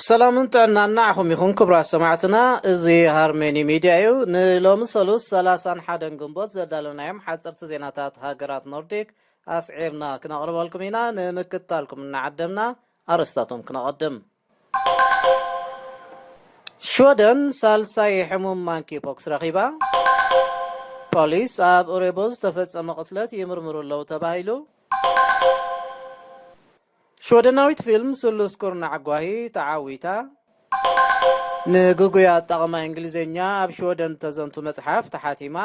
ሰላምን ጥዕናን ንዓኹም ይኹን ክቡራት ሰማዕትና። እዚ ሃርመኒ ሚድያ እዩ። ንሎሚ ሰሉስ ሰላሳን ሓደን ግንቦት ዘዳለናዮም ሓፀርቲ ዜናታት ሃገራት ኖርዲክ ኣስዒብና ክነቕርበልኩም ኢና። ንምክትታልኩም እናዓደምና ኣርእስታቶም ክነቐድም። ሽወደን ሳልሳይ ሕሙም ማንኪ ፖክስ ረኺባ። ፖሊስ ኣብ ኡሬቦ ዝተፈጸመ ቅትለት ይምርምሩ ኣለዉ ተባሂሉ። ሽወደናዊት ፊልም ስሉስ ኩርናዕ ጓሂ ተዓዊታ። ንግጉይ ኣጠቓቕማ እንግሊዝኛ ኣብ ሽወደን ተዘንቱ መጽሓፍ ተሓቲማ።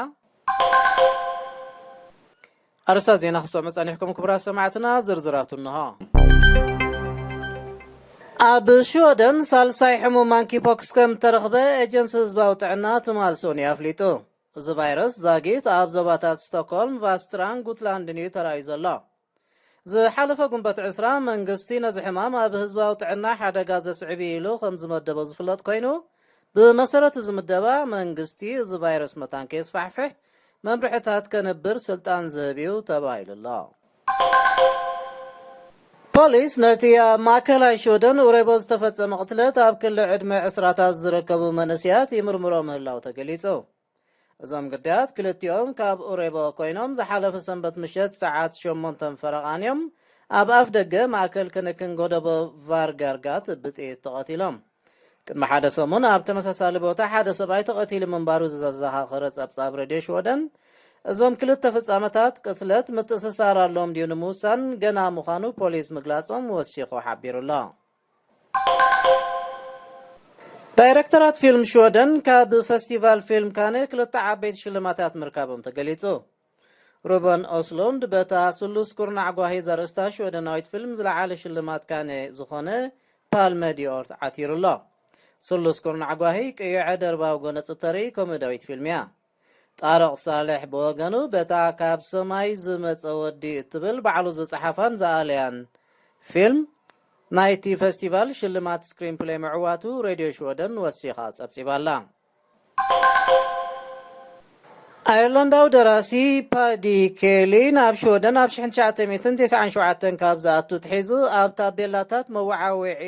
ኣርእስታት ዜና ክትሰምዑ ጸኒሕኩም ክቡራት ሰማዕትና፣ ዝርዝራቱ እንሆ። ኣብ ሽወደን ሳልሳይ ሕሙም ማንኪ ፖክስ ከም ተረኽበ ኤጀንሲ ህዝባዊ ጥዕና ትማል ሰኑይ ኣፍሊጡ። እዚ ቫይረስ ዛጊት ኣብ ዞባታት ስቶክሆልም፣ ቫስትራን ጉትላንድን እዩ ተራእዩ ዘሎ። ዝሓለፈ ግንቦት ዕስራ መንግስቲ ነዚ ሕማም ኣብ ህዝባዊ ጥዕና ሓደጋ ዘስዕብ እዩ ኢሉ ከም ዝመደቦ ዝፍለጥ ኮይኑ፣ ብመሰረት እዚ ምደባ መንግስቲ እዚ ቫይረስ መታን ከየስፋሕፍሕ መምርሕታት ከንብር ስልጣን ዝህብ እዩ ተባሂሉ ኣሎ። ፖሊስ ነቲ ኣብ ማእከላይ ሽወደን ኡሬቦ ዝተፈጸመ ቅትለት ኣብ ክሊ ዕድመ ዕስራታት ዝርከቡ መንእሰያት ይምርምሮ ምህላው ተገሊጹ። እዞም ግዳያት ክልቲኦም ካብ ኡሬቦ ኮይኖም ዝሓለፈ ሰንበት ምሸት ሰዓት ሸሞንተን ፈረቓን እዮም ኣብ ኣፍ ደገ ማእከል ክንክን ጎደቦ ቫርጋርጋት ብጥይት ተቐቲሎም። ቅድሚ ሓደ ሰሙን ኣብ ተመሳሳሊ ቦታ ሓደ ሰብኣይ ተቐቲሉ ምንባሩ ዘዘኻኸረ ጸብጻብ ሬድዮ ሽወደን፣ እዞም ክልተ ፍጻመታት ቅትለት ምትእስሳር ኣሎዎም ድዩ ንምውሳን ገና ምዃኑ ፖሊስ ምግላጾም ወሲኹ ሓቢሩ ኣሎ። ዳይረክተራት ፊልም ሽወደን ካብ ፈስቲቫል ፊልም ካነ ክልተ ዓበይቲ ሽልማታት ምርካቦም ተገሊጹ። ሩበን ኦስሎንድ በታ ስሉስ ኩርናዕ ጓሂ ዘርእስታ ሽወደናዊት ፊልም ዝለዓለ ሽልማት ካነ ዝኾነ ፓልመ ዲኦር ዓቲሩ ኣሎ። ስሉስ ኩርናዕ ጓሂ ቅይዐ ደርባዊ ጎነጽ እተርኢ ኮሜዳዊት ፊልም እያ። ጣረቕ ሳልሕ ብወገኑ በታ ካብ ሰማይ ዝመጸ ወዲ እትብል ባዕሉ ዝጸሓፋን ዝኣለያን ፊልም ናይቲ ፈስቲቫል ሽልማት ስክሪንፕሌይ ምዕዋቱ ሬድዮ ሽወደን ወሲኻ ጸብጺባላ። ኣየርላንዳዊ ደራሲ ፓዲ ኬሊ ናብ ሽወደን ኣብ ሽሕን ትሽዓተ ሚእትን ተስዓን ሸውዓተን ካብ ዝኣቱ ትሒዙ ኣብ ታቤላታት መወዓውዒ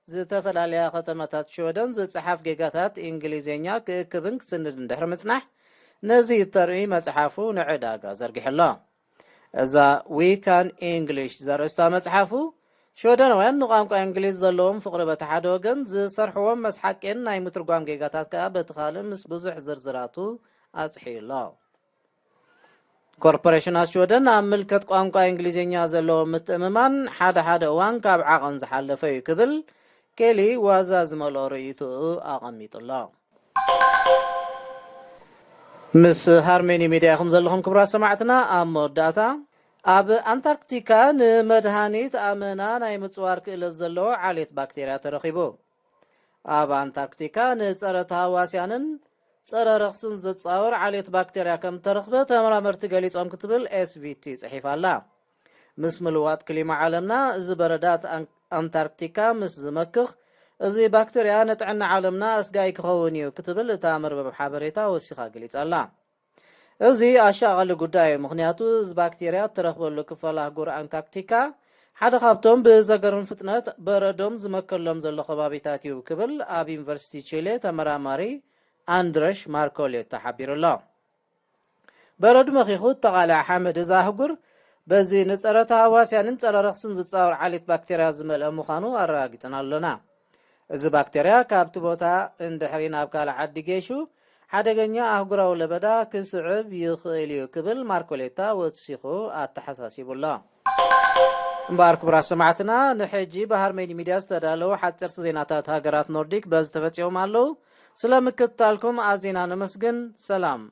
ዝተፈላለያ ከተማታት ሽወደን ዝጸሓፍ ጌጋታት እንግሊዝኛ ክእክብን ክስንድን ድሕሪ ምጽናሕ፣ ነዚ እተርኢ መጽሓፉ ንዕዳጋ ዘርጊሑ ኣሎ። እዛ ዊ ካን ኢንግሊሽ ዘርእስታ መጽሓፉ፣ ሽወደናውያን ንቋንቋ እንግሊዝ ዘለዎም ፍቕሪ በቲ ሓደ ወገን፣ ዝሰርሕዎም መስሓቅን ናይ ምትርጓም ጌጋታት ከኣ በቲ ካልእ ምስ ብዙሕ ዝርዝራቱ ኣጽሒዩ ኣሎ። ኮርፖሬሽናት ሽወደን ኣብ ምልከት ቋንቋ እንግሊዝኛ ዘለዎ ምትእምማን ሓደ ሓደ እዋን ካብ ዓቐን ዝሓለፈ እዩ ክብል ኬሊ ዋዛ ዝመልኦ ርእይቶኡ ኣቐሚጡ ኣሎ። ምስ ሃርሜኒ ሚድያ ኢኹም ዘለኹም ክቡራት ሰማዕትና። ኣብ መወዳእታ፣ ኣብ ኣንታርክቲካ ንመድሃኒት ኣመና ናይ ምጽዋር ክእለት ዘለዎ ዓሌት ባክቴርያ ተረኺቡ። ኣብ ኣንታርክቲካ ንጸረ ተሃዋስያንን ጸረ ረኽስን ዝጻወር ዓሌት ባክቴርያ ከም ተረኽበ ተመራመርቲ ገሊጾም ክትብል ኤስቪቲ ጽሒፋ ኣላ። ምስ ምልዋጥ ክሊማ ዓለምና፣ እዚ በረዳት ኣን-፣ ኣንታርክቲካ ምስ ዝመክኽ፣ እዚ ባክቴርያ ንጥዕና ዓለምና ኣስጋኢ ክኸውን እዩ ክትብል እታ መርበብ ሓበሬታ ወሲኻ ገሊጻ ኣላ። እዚ ኣሻቓሊ ጉዳይ እዩ፣ ምኽንያቱ እዚ ባክቴርያ እትረኽበሉ ክፋል ኣህጉር ኣንታርክቲካ ሓደ ካብቶም ብዘገርም ፍጥነት በረዶም ዝመከሎም ዘሎ ከባቢታት እዩ ክብል ኣብ ዩኒቨርሲቲ ቺሌ ተመራማሪ ኣንድረሽ ማርኮሌታ ሓቢሩ ኣሎ። በረዱ መኺኹ እተቓልዐ ሓመድ እዛ ኣህጉር በዚ ንጸረ ተሃዋስያንን ጸረ ረኽስን ዝጻወር ዓሌት ባክቴርያ ዝመልአ ምዃኑ ኣረጋጊጽና ኣሎና። እዚ ባክቴርያ ካብቲ ቦታ እንድሕሪ ናብ ካልእ ዓዲ ገይሹ ሓደገኛ ኣህጉራዊ ለበዳ ክስዕብ ይኽእል እዩ ክብል ማርኮሌታ ወሲኹ ኣተሓሳሲቡ ኣሎ። እምበኣር ክቡራት ሰማዕትና፣ ንሕጂ ብሃርሜኒ ሚድያ ዝተዳለዉ ሓጸርቲ ዜናታት ሃገራት ኖርዲክ በዚ ተፈጺሞም ኣለዉ። ስለ ምክትታልኩም ኣዚና ነመስግን። ሰላም።